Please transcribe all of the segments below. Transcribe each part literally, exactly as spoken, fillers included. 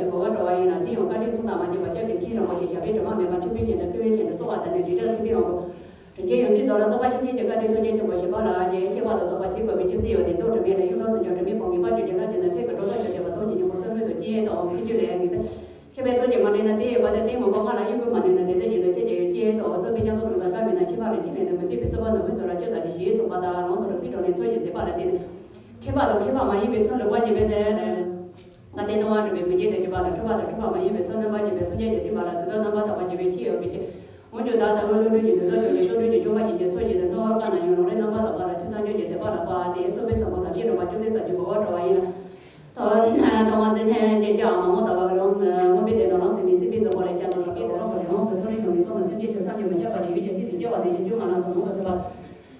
རྒྱུ་གོ་བ་འགྲོ་བ་ཡིན་ན། དེ་ཡང་བཀའ་དྲིན་མཚུངས་དང་མ་མཐུན་པ་སྐྱབས་རིམ་མཁན་རིན་པོ་ཆེ་ཞབས་པད་སྒྲོན་མ་མེད་པ་མཆོད་འབུལ་ཞལ་འདེབས་སྐུ་བའི་ཞལ་འདེབས་གསོལ་བ་དང་ནི་རིགས་གྲྭ་ལྷུན་པོའི་དབང་པོ། དྲིན་ཅན་ཡོངས་འཛིན་རྫོགས་ལ་རྫོགས་པ་ཆེན་པོའི་བཀའ་དྲིན་ཐུགས་རྗེ་ཆེན་པོ་ཞུ་བ་ལ་ཞེས་བཤད་པ་དང་རྫོགས་པ་ཆེན་པོའི་བཀའ་དྲིན་ཆེ་ཡོད་དེ་མདོ་དྲི་མེད་ལས་གཡུང་དྲུང་དུ་འཇོག་དྲི་མེད་བོང་གི་དཔལ་གྱུར་རྒྱལ་ལྷ་རྒྱལ་ན་ཚེ་གི་འགྲོ་ལ་ཞོགས་བྱེད་པ་དོན་གྱི་སྙིང་པོ་གསོལ་མགོན་དུ་སྐྱེས་དང་མཁས་རྒྱུད་ལས་ཡང་གི་ཕྱི་རྒྱུད་ལས་ཡང་གི་ཕྱི་ཕན་ཚོགས་ཀྱི་མ་འདྲེས་ན་དེ་ཡི་བར་དུ་ལྟད་མོ་གོ་ལྔ་ལ་གཡོ་འགུལ་མ་ནུས་ན་དེ་ཚེ་བཞིན་དུ་ཆེ་རྒྱལ་ཡོད་སྐྱེས་དང་རྩོད་པའི་རྐྱང་ཚོགས་དང་ཟ་དཀའ་མེད་ན་ཁྱད་པར་རེ་ཅི་མེད་དུ་མི་བརྩི་བའི་རྩོད་པ་ནོར་བུའི་མཛོད་ལ་སྤྱོད་ཟ་ཞེས་གསུངས་པ་དང་ལུང་དུ་རིགས་ཀྱི་བགྲོ་གླེང་ཚོགས་ཀྱི་མཛད་པ་ལ་བརྟེན་ནས་མཁས་པ་དང་མཁས་པ་མ་ཡིན་པའི་ཚུལ་ལུང་པ་ཉིད་པའི་ནས། ང་བསྟན་དུ་དབང་སྒྲུབ་པའི་མི་རྒྱུད་དེ་གྲུབ་པ་དང་གྲུབ་པ་དང་གྲུབ་པ་མ་ཡིན་པའི་ཚུལ་རྣམ་པ་ཉིད་པའི་སངས་རྒྱས་ཀྱི་བསྟན་པ་ལ་ཚུལ་ཁྲིམས་རྣམ་པར་དག་པ་ཉིད་པའི་ཆེད་ཡོད་པའི་ཕྱིར། འོན་ཀྱང་བདག་ལྟ་བུ་བློ་གྲོས་ཀྱི་ནུས་སྟོབས་ཀྱང་མེད། རྩོམ་འབྲས་ཀྱི་འབྱུང་བ་ཞིག་གི་ཚོད་ཅིག་ཏུ་སྣང་བ་དཀའ་ན་ཡང་ལུང་རིགས་རྣམ་པར་དག་པ་ལ་ཐུགས་བསམ་བཅོས་ཀྱི་མཛད་པ་ལ་དཔག་སྟེ་རྩོམ་པའི་ཟབ་མོ་དང་ལྡན་རུང་བ་ཅུང་ཟད་ཙམ་གྱི་གོ་བ་འགྲོ་བ་ཡིན་ལ། ལྟ་བ་ཚད་ལྡན་ཅན་ཞིག་མ་འོངས་ལྟ་བ་རང་མངོན་པའི་དོན་དུ་རང་ཚེ་མི་སྲིད་པའི་རྫོགས་པ་ལས་ཀྱང་ལོ་རབས་ཀྱི་རང་ལ་ཡོངས་སུ་མཐོ་རིས་ནོར་བུའི་ཚོགས་ལ་སེམས་ཅན་གྱི་བསམ་ཡུལ་མི་ཁྱབ་པ་ལས་ཡུལ་གྱི་སྲིད་དུ་སྐྱེ་བ་ལས་ཀྱང་རྒྱུ་མ་ལགས་སོ་ལུང་གི་སྲིད་པ།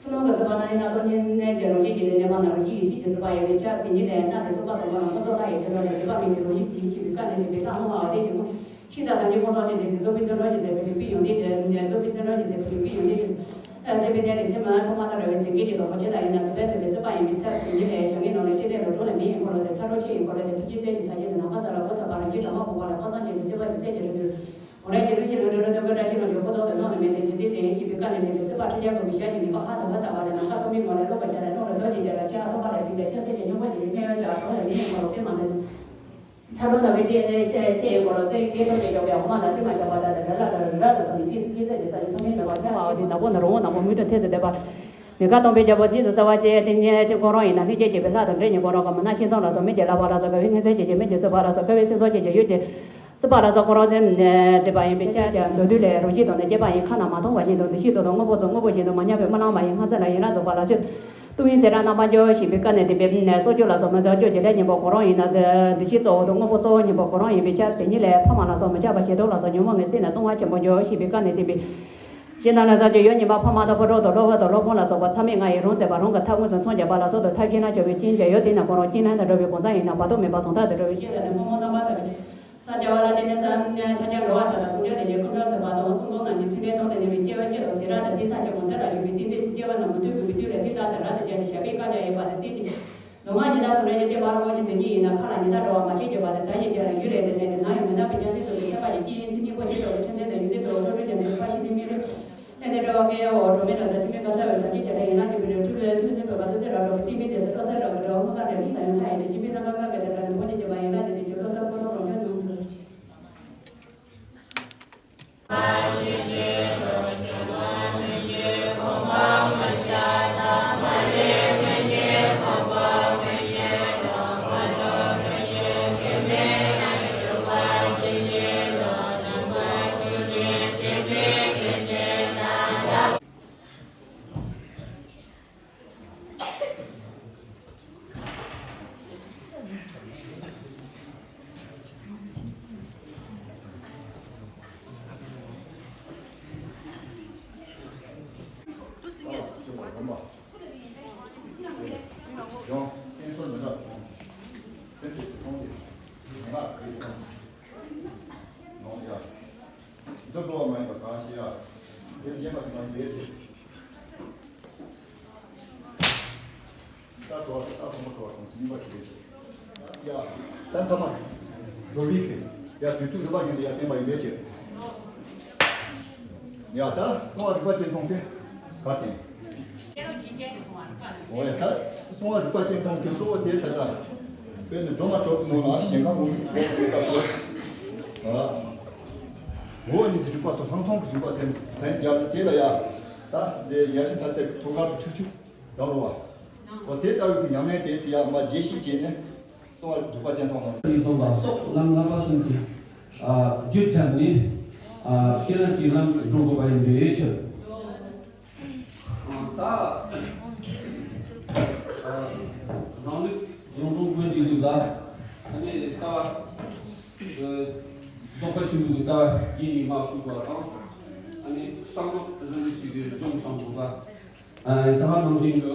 སུ་ལུང་གི་སྲིད་པ་ན་ཡིན་ན་སྟོབས་ཉིད་གནས་ཀྱི་རང་བཞིན་གྱི་ལས་གནས་པ་ན་རང་བཞིན་གྱི་སྲིད་ཀྱི་སྲིད་པ་ཡོད་པའི་ཆར་དེ་ཉིད་ལས་ན་དེ་སྲོག་པ་དང་པོ་ལ་མཐོ་ཚོགས་ལྷ་ཡི་ཚེ་རོལ་ལས་བྱེད་པ་མིན་གྱི་རང་བཞིན་གྱི་ཡིད་ཆེས་པའི་བཀའ་ནས་ཟིན་པའི་ལྷ་སྣང་བ་དེ་ཡིན་མོད། ཤིང་རྟ་དང་ནི་ཁོང་ཚོ་དེ་འཛིན་རྫོགས་པའི་བརྩོན་འགྲུས་ཀྱི་མཛད་པའི་ལུགས་པའི་ཡོན་ཏན་དེ་རྫོགས་པའི་བརྩོན་འགྲུས་ཀྱི་མཛད་པའི་ལུགས་པའི་ཡོན་ཏན་དེ། ཨ་ཅེ་པི་ནེ་རེ་ཚེ་མ་ཐོག་མ་ཐག་ར་བའི་མཛད་འགན་གྱི་ལོ་འཁོར་ཆེ་ལ་ཡིན་ན་དུ་བའི་ཚེ་བའི་སྲིད་པ་ཡིན་པའི་ཚར་དེ་ཉིད་ལས་བྱ་ངན་ནང་ལས་ཁྲི་ལས་ལོ་གྲོགས་ལས་མི་ཡིན་འཁོར་ལོ་དེ་ཚ་གྲོགས་ཆེ་ཡིན་འཁོར་ལོ་དེ་ཐུགས་རྗེ་སྲས་ཀྱི་ས་ཆེན་དུ་ནམ་མཁའ་ས་ལ་གོ་ས་པ་རང་རྒྱུད་གྲངས་མ་གོ་བ་ལ་གོ་ས་ཆེན་དུ་བརྩེ་བ་དེ་སྲས་ཀྱི་རིགས་དུ། འོ་ར་ཀྱི་ལུས་ཀྱི་ལུས་འབྲེལ་རོ་སྟོན་ཀྱི་བཀྲ་ཤིས་ལོ་འཇོག་ཁོ་ཚོ་དེ་ནང་ལ་མེད་དེ་རྒྱུ་མཚན་དེ་ཡིན་ཞེས་པའི་བཀའ་ནས་ཟིན་པའི་སྲིད་པ་ཁྲི་བརྒྱ་གོ་བའི་ཞལ་གྱི་ནུས་པ་ཧ་དང་ཧ་ལྟ་བ་ལས་ནམ་མཁའ་ཐོག་མའི་ངོ་ལས་ཀློག་པར་བྱ་ལ་ཀློག་ལ་ལྡོག་ཅིང་བྱ་ལ་ཅི་ཨ་ཐོག་པ་ལ་ཅིག་ལས་ཆ་སྲེད་ཀྱི་སྙོམས་པོ་ཅིག་གི་གནས་ཡོད་ཀྱང་གྲོགས་ལས་མི་ཡིན་ཁོ་རོ་དེ་མ་ནས། ཚ་གྲོགས་དང་བའི་ལྕེ་ལྕེ་ལྕེ་ཡི་སྐོར་ལ་རྩེ་ཡི་སྐད་ཐོག་ཏུ་འཇོག་པའི་འོ་མ་དང་སྤྲིན་མ་འཇོག་པ་དང་ར་ལ་ར་ར་ལ་སོགས་ཀྱི་སྐད་ཀྱི་ཚད་ཀྱི་ས་ཡི་ཐོག་མའི་འདོད་པ་ཆ་བ་འོ་དེ་ནག་པོ་ན་རོང་བོ་ནག་པོ་མུ་མཐུད་ཐེབས་སུ་བསྡད་པ། མི་དགའ་སྟོང་པའི་རྒྱལ་པོ་ཟིན་དུ་རྩ་བ་བཅད་དེ་ཉེ་དེ་ཁོ་རང་ཡིན་ན་ལྷན་སྐྱེས་བྱེད་པའི་ལྷ་དང་འདྲེ་ཉིད་ཁོ་རང་གི་མི་སྣ་ཤིང་ཚང་ལ་སོགས་མི་གྱི་ལག་པ་ལ་སོགས་དགའ་བའི་མངོན་གསལ་བྱེད་ཀྱི་མི་གྱི་སྲིད་པ་ལ་སོགས་དགའ་བའི་སེམས་ཚོགས་བྱེད་ཀྱི་ཡུལ་གྱི་སྲིད་པ་ལ་སོགས་ཁོ་རང་ཚེ་བྱེད་པ་ཡིན་པའི་ཆ་ཆ་མདོར་བསྡུས་ལས་རང་བཞིན་དང་ནི་སྐྱེས་པ་ཡིན་ཁ་ན་མ་མཐོང་བ་ཉིད་དུ་འདུ་ཤེས་ཚོགས་དང་དངོས་པོ་ཚོགས་དངོས་པོ་བཞིན་དུ་མ་ཉམས་པའི་རྨི་ལམ་མ་ཡིན་སྔ་ཚེ་ལ་ཡིན་ལ་རྫོགས་པ་ལ་ཆོས། ཏུ་ཡིན་ཚེ་རང་རྣམ་པར་འཇོག་ཞེས་པའི་བཀའ་ནས་བསྟན་པའི་སྲོག་གཅོད་ལ་སོགས་མི་ཚོགས་གཅོད་ཀྱི་ལས་གཉིས་པོ་ཁོ་རང་ཡིན་ན་འདུ་ཤེས་གཙོ་བོ་དང་དངོས་པོ་གཙོ་བོ་གཉིས་པོ་ཁོ་རང་ཡིན་པའི་ཆར་དེ་ཉིད་ལས་ཕ་མ་ལ་སོགས་མི་ཆགས་པ་ཞེ་སྡང་ལ་སོགས་ཉོན་མོངས་ངན་སེམས་ནི་ལྟུང་བ་ཆེན་པོ་འཇོག་ཞེས་པའི་བཀའ་ནས་བསྟན་པའི། ཞེ་སྡང་ལ་སོགས་ཀྱི་ཡུལ་གཉིས་པ་ཕ་མ་དང་ཕོ་གྲོགས་དང་སློབ་དཔོན་དང་སློབ་དཔོན་ལ་སོགས་པ་ཚད་མེད་ལྔ་ཡི་རང་རྩོད་པ་རང་གི་མཐའ་མངོན་སུམ་མཚོན་བྱེད་པ་ལ་སོགས་དང་ཐབས་གཞན་ལ་སྦྱོར་བའི་རྐྱེན་གྱིས་ཡུལ་དེ་ན་ཁོ་རང་རྐྱེན་ལམ་དུ་འགྲོ་བའི་གང་ཟག་ཡིན་ན་བར་དོ་མེད་པར་གཟེངས་རྟགས་དུ་འགྲོ་བའི་ཕྱིར་ལ་ནི་ཕོ་མོ་རྣམ་པ་དག་གི། ས་སྐྱ་བ་ལ་བརྟེན་ནས་ས་ཐ་སྙད་འགྲོ་བ་དག་དང་གཟུང་འཇོག་དེ་ཉིད་ཀུན་འགྲོ་ཐུབ་པ་དང་གསུང་འབུམ་ནང་གི་ཚིག་འགྲེལ་སྟོང་དུ་ཉམས་པའི་སྐྱེ་བ་སྐྱེ་དང་ཚེ་རབས་དང་དེ་ཚ་ཆེན་མོ་འདི་ལ་ཡོད་པའི་ཏིང་འཛིན་གྱི་སྐྱེ་བ་རྣམས་མུ་མཐུད་དགོས་པའི་དུས་ལ་དེ་ལྟར་དུ་རབ་ཏུ་བྱས་ཏེ་བཞག་པའི་བཀའ་ལ་ཡོད་པ་དང་དེ་ནི། ལུས་ངག་ཉི་ཟླ་གསུམ་རེ་ནི་སྟེ་མ་རུང་བ་ཞིག་ཏུ་གཉིས་ཡིན་ན་ཁ་ལ་ཉི་ཟླ་འགྲོ་བ་མ་བྱེད་ཀྱི་བ་དང་ད་ཉིད་དེ་ལ་ཡུལ་ལས་འདས་ནས་ནམ་ཡང་མི་རྟག་པའི་ཉམས་ལེན་དུ་ཁྱད་པར་གྱི་སྐྱེ་ཡུལ་མཚན་ཉིད་པོ་ཞེས་གྲགས་པའི་ཆོས་ལྡན་དང་ཡོན་ཏན་གཙོ་བོ་སོ་སོའི་ཀྱང་ནི་རིག་པ་ཤེས་ནི་མི་རུང་། ལྷན་ཅིག་འགྲོ་བ་སྐལ་བ་འོག་འགྲོ་མི་རྣམས་དང་ཐུན་མིན་གང་ཟག་ཡོད་ན་དེ་བས་ན་ཐུབ་པའི་ཐུབ་པའི་ཐུབ་ཟིན་པའི་བར་དུ་ཚེ་རབས་འགྲོ་བའི་ཏིང་འཛིན་དེ་ཚེ་ཐོབ་ས་རབ་ཀྱི་འགྲོ་བ་སྔོ་བསངས་འདྲ་མི་ཟ་ཡང་ཁ་ཡང་དེ་སྦྱིན་པའི་རྣམ་པར་སྨྲ་བའི་དེ་འདྲ་ནི་མོ་ཉིད་ཀྱི་མ་ཡིན་ལ་དེ་དེ་ཇོ་ལོ་སར་ཁོ་རང་རང་ཁྱོད་ནུས། འདི་འགྲོ་བ་མ་ཡིན་པ་གང་ཞིག་ཡ། དེ་གཞན་པ་དེ་མ་ཡིན་པའི་ཕྱིར། ད་འགྲོ་བ་ད་ཐོག་མ་འགྲོ་བ་གང་ཞིག་ཡིན་པ་ཞིག་རེད། ཡ། ད་ཐ་མ་འགྲོ་བའི་ཚེ་ཡ་དུས་ཚོད་རིམ་པ་བཞིན་དུ་ཡ་བསྟན་པ་ཡིན་པའི་ཕྱིར། ཡ་ད་གསང་བ་རིག་པ་ཅན་མཐོང་གི་གར་བསྟན། འོ་ཡ་ད་གསང་བ་རིག་པ་ཅན་མཐོང་གི་གཙོ་བོ་དེ་ད་ལྟ་དཔེར་ན་སྒྲོལ་མ་གྲོལ་གི་ནང་ལ་ཞིང་ཁམས་འོག་གི་སྒོ་ནས་ད་འོ་ཉིད་ཀྱི་རིག་པ་དང་ལྷག་མཐོང་གི་རིག་པ་ཟེར་ནས་ད་ཡར་ལ་དེ་ལ་ཡ་ད་འདི་ཡར་ཕྱིན་ཐ་སེར་ཐོག་ཁར་དུ་ཁྲིག་ཆུ་རག་རོ་བ། འོ་དེ་ལྟ་བུའི་གི་ཉམས་ལེན་དེ་ཡ་མ་བརྗེད་གཞི་བྱས་ནས་གསང་བ་རིག་པ་ཅན་མཐོང་ལ། ཡིད་ལ་སོགས་ལམ་ལྔ་པ་གསུམ་གྱི་རྒྱུད་ཐམས་ཅད་ནི་ཤེས་རབ་ཀྱི་ལམ་འགྲོ་དགོས་པ་ཡིན་པའི་ཕྱིར། ད་རང་ལུགས་རང་གྲོང་ཀུན་གྱི་ལུགས་ལ་ཨ་ནི་ལྟ་བ་རྫོགས་པ་ཆེན་པོའི་ལྟ་བ་ཡིད་ནི་མ་ཁུག་པ་དང་ཨ་ནི་བསམ་བློ་རིམ་པས་ཅིག་གི་སྦྱོང་བསམ་བློ་ལ་ད་ནང་བཞིན་དུ།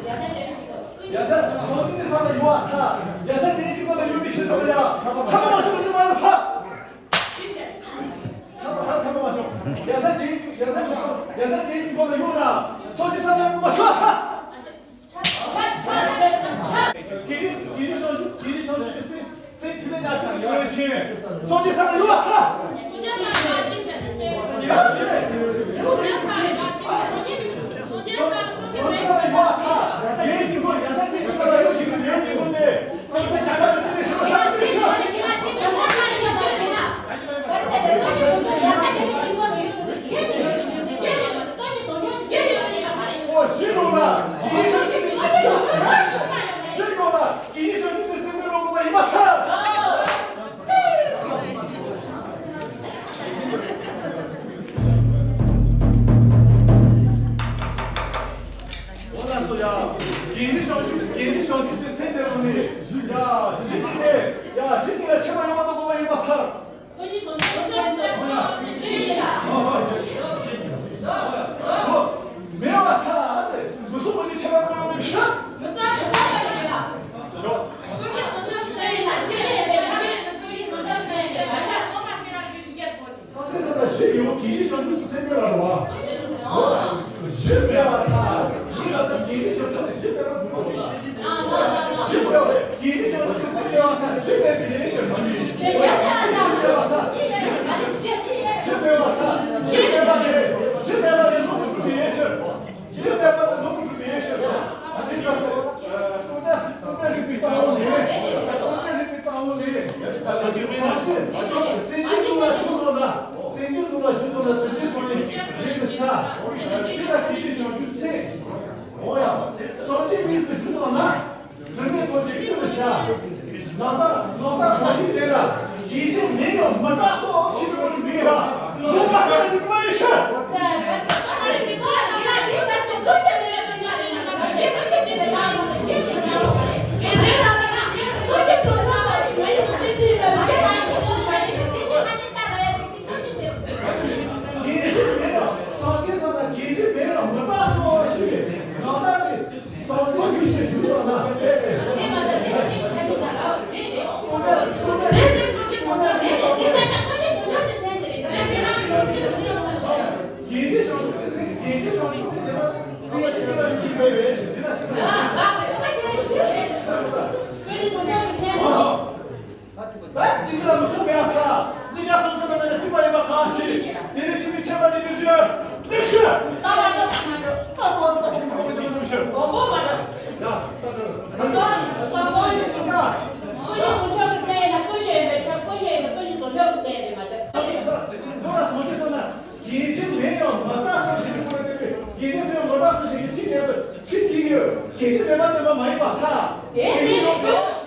ཡ་ད་སོ་ཏི་ནི་ས་ལ་ཡོད་ཨ་ཁ། ཡ་ད་དེའི་ཀྱི་ཀོ་ལ་ཡོད་མི་ཤེས་སོ་ཡ། ཆ་མ་མ་ཤོག་ཡོད་མ་ཡོད་ཧ། ཆ་མ་ད་ཆ་མ་མ་ཤོག་ཡ་ ཡ་ད་དེའི་སྒོ་ནས་ཡོང་ན་སོ་སྐྱེ་ས་ལ་ཡོང་མ་ཤོག་ཧ། དགེ་བཤེས་དགེ་བཤེས་བྱང་ཆུབ་དགེ་བཤེས་བྱང་ཆུབ་དེ་སེམས་སེམས་ཐིག་ལེ་ཉག་གཅིག་གི་ཡོད་ཕྱིན། སོ་སྐྱེ་ས་ལ་ཡོང་ཧ། ཡ་ཟེར། སོ་སྐྱེ་ས་ལ་ཡོང་ཧ། དེའི་སྒོ་ཡ་ད་དེའི་སྒོ་ལ་ཡོང་ཞིག་གི་ལས་དེའི་སྒོ་ནས། འོ་ལགས་སོ་ཡ། དགེ་བཤེས་བྱང་ཆུབ་དགེ་བཤེས་བྱང་ཆུབ་ཀྱི་སེམས་དེ་ལོ་ནི། ཡ་གཞི་ནི་ནས་ཡ་གཞི་ནི་ལ་ཆེ་བ་ཡོང་བ་དང་གོ་བ་ཡིན་པ་ཐལ། མེད་པ་ཐལ་ཟེར། མི་གསུང་བ་ནི་ཆེ་བ་གོ་ཡོང་མི་ཤ། སངས་རྒྱས་ས་ལ་གཞི་ཡོད་དགེ་བཤེས་བྱང་ཆུབ་སུ་སེམས་ཡོད་ལ་རོ། གཞི་མེད་པར་ཐལ། ཡིད་ལ་ད་དགེ་བཤེས་བྱང་ཆུབ་ནི་གཞི་མེད་པར་མི་འགྲོ། གཞི་མེད་པར་དགེ་བཤེས་བྱང་ཆུབ་སུ་སེམས་ཡོད་ལ་ཐལ། གཞི་མེད་པའི་དགེ་བཤེས་བྱང་ཆུབ། གཞི་མེད་པར་ཐལ། གཞི་མེད་པར་ཐལ། གཞི་མེད་པ་ནི་གཞི་མེད་པ་ནི་ལུགས་མི་འགྲུབ་པའི་ཕྱིར། གཞི་མེད་པ་ལ་ལུང་དུ་གྲུབ་པའི་ཕྱིར། ཨ་ནི་ད་སོ། ཨ་ཀྲུང་ནན་ཀྲུང་ནན་རིག་པའི་རྩ་བ་ལས། ཀྲུང་ནན་རིག་པའི་རྩ་བ་ལས། སངས་རྒྱས་སངས་རྒྱས་སྟོང་ལ་ཞུ་སོང་ན། སངས་རྒྱས་སྟོང་ལ་ཞུ་སོང་ན་དྲི་ཞིམ་ཁྲོ་ནི་རྗེས་སུ་ཤར། དེ་ལ་དགེ་བཤེས་བྱང་ཆུབ་སེམས། འོ་ཡ། སངས་རྒྱས་གཉིས་སུ་ཞུ་སོང་ན། དྲི་མེད་རྡོ་རྗེ་ཀུན་ཏུ་ཤར། ནང་ལྟར་ནང་ལྟར་མ་ཡིན་དེ་ལ། དགེ་བཤེས་མིང་ཡང་མི་གྲགས་སོ་ཞེས་པའི་ལུགས་མིང་ལ། ལུང་མ་ཤེས་ན་ནི་ཀུན་ཤེས། དགེ་བཤེས་མིང་ལ་སངས་རྒྱས་ས་ན་དགེ་བཤེས་མིང་ལ་མི་གྲགས་སོ་ཞེས་པའི་ནང་ལྟར་ནི། ད་འདི་ལ་མི་གསུང་མེད་ཨ་ཁ། འདི་ཡ་སོ་སོ་ན་མེད་ན་ཅི་པ་ཡིན་པ་གང་ཞིག་དེ་ནི་ཤི་མི་ཆེན་པ་ནི་ཡོད་རྒྱུ། ནི་ཤི། ད་མ་གཏོགས་ཁྱིམ་པ་ཅི་མ་ཤི། མགོན་པོ་མ་རེད། ཡ། མི་གསུང་མི་གསུང་མི་གསུང་ཡིན་ན། ཀུན་གཞི་བྱང་ཆུབ་ཀྱི་སེམས་ཡིན་ན་ཀུན་གཞི་ཡིན་པའི་ཆ། ཀུན་གཞི་ཡིན་ན་ཀུན་གཞི་བྱང་ཆུབ་ཀྱི་སེམས་ཡིན་མ་ཆགས། ད་ལྟ་སངས་རྒྱས་ས་ན། དགེ་བཤེས་མིང་ཡང་མི་གྲགས་སོ་ཞེས་པའི་སྐོར་ནས་དགེ་བཤེས་སུ་ཡང་མི་གྲགས་སོ་ཞེས་པའི་ཚིག་མེད་པར་ཚིག་འདི་ཡོད། དགེ་བཤེས་མེད་པ་ནི་མ་ཡིན་པར་ཐལ། དེ་ནི་ཡོད།